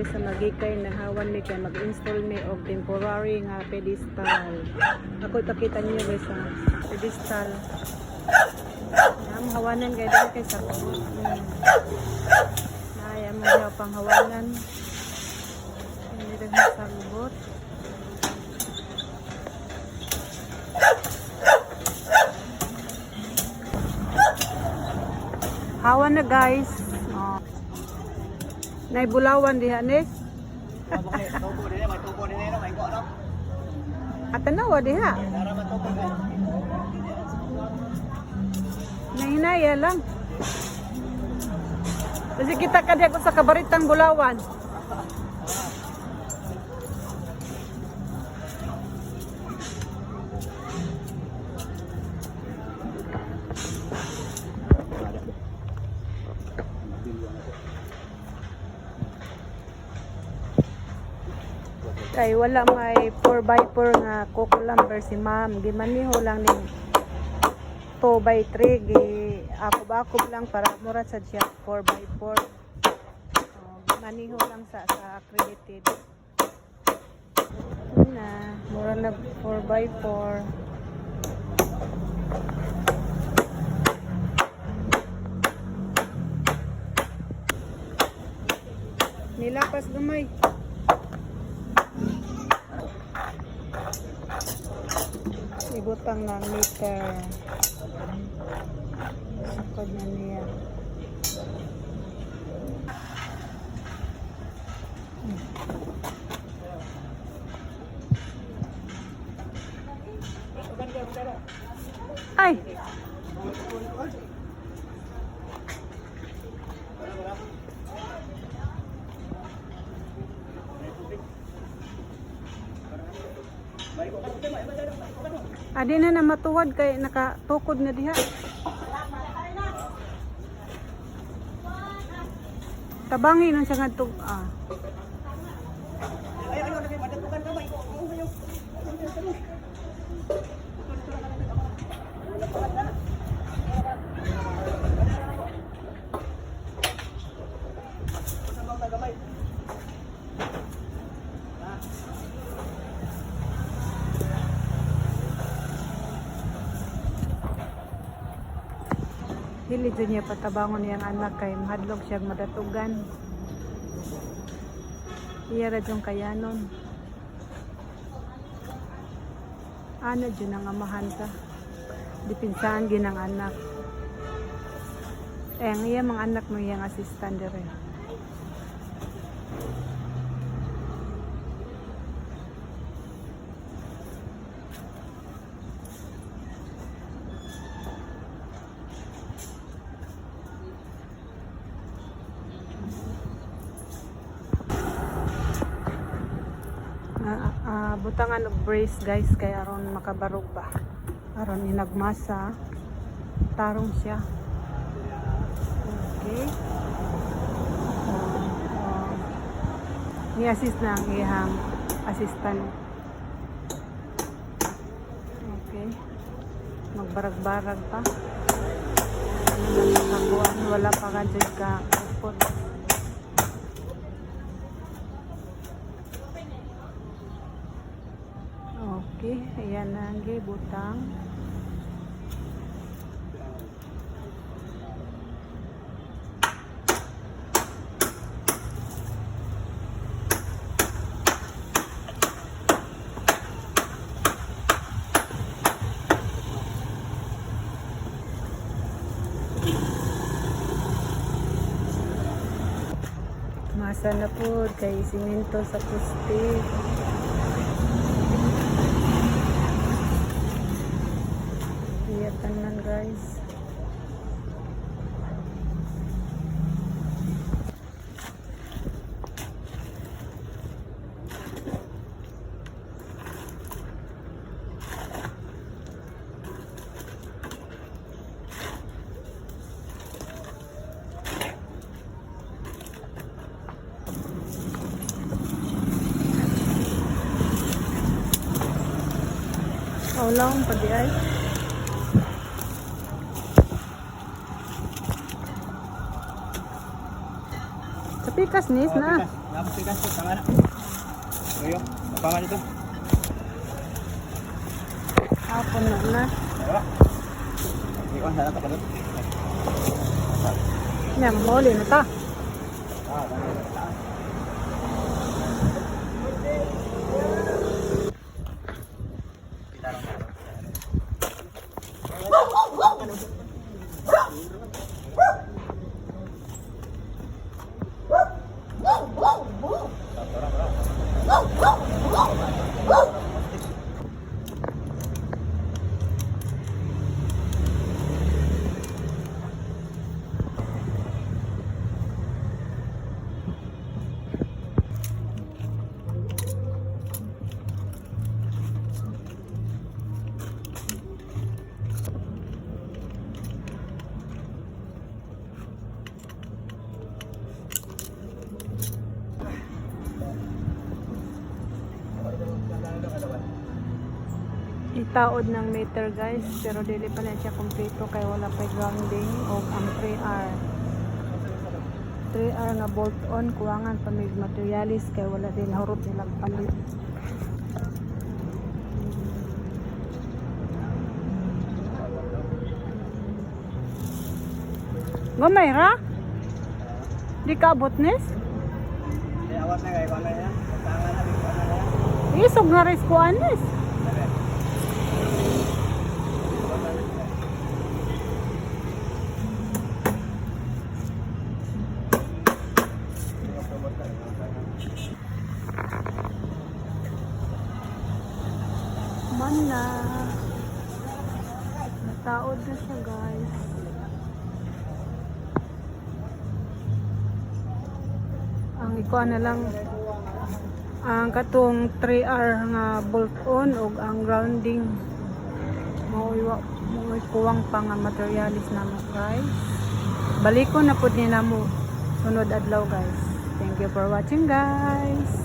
diri sa Magikay, nahawan mi kay mag-install mi og temporary nga pedestal. Ako ipakita niyo, guys, ang pedestal. Ang hawanan kay diri kay sa Nay, ang mga panghawanan. Hindi rin sagbot. Hawan na, guys. Oh. Nay bulawan diha ni. Tubo din, may tubo din no, may ko no. Atanawa diha. Dara man tubo ko. Nahinaya lang. Kasi kita ka diha ko sa kabaritang bulawan. Kay wala may 4x4 nga coco lumber si ma'am. Gimaniho lang ning 2x3, gi akob-akob lang para mura sa siya 4x4. Oh, maniho lang sa accredited. Yun na, mura na 4x4. Nilapas gamay. Ibutang ng meter. Sukod na niya. Ay! Adi na na matuwad kay nakatukod na diha. Tabangi nun siya ngadto. Ah. Ay ay ay, madatukan ka may ko. Dili jud niya patabangon niyang anak kay mahadlok siya madatugan. Iya ra jung kayanon. Ano jud ang amahan sa dipinsaan ginang anak. Eh, ang iya mga anak mo iyang assistant dire. Butangan og brace, guys, kay aron makabarog ba. Aron inagmasa tarong siya. Okay. Oh. Ni-assist na ang iyang assistant. Okay. Magbarag-barag pa. Wala pa kakuan, wala pa ka dyan ka upod. Okay, ayan na ang gibutang. Masa na po kay simento sa puste. Iya tanan, guys. How pa di ay? Sa pikas nis na. Napa Tapos tigas ko tama na. Ayo, tama dito. Hapon na na. Wala. Iwan sana tapadot. Nya mahuli na ta. Ah, tama. Itaod ng meter, guys, pero dili pa na siya kompleto kay wala pa grounding o ang 3R. 3R nga bolt on, kuwangan pa may materialis kay wala din hurot nilang palit. Gamay ra? Di ka abot nis? Awas na kay kuan na yan. Tama na di kuan na yan. Isog na ris ko anis. Man na. Nataod na siya, guys. Ang ikuan na lang ang katong 3R nga bolt on ug ang grounding, mao'y kuwang pa nga materialis namo, guys. Balikon na pud ni namo sunod adlaw, guys. Thank you for watching, guys.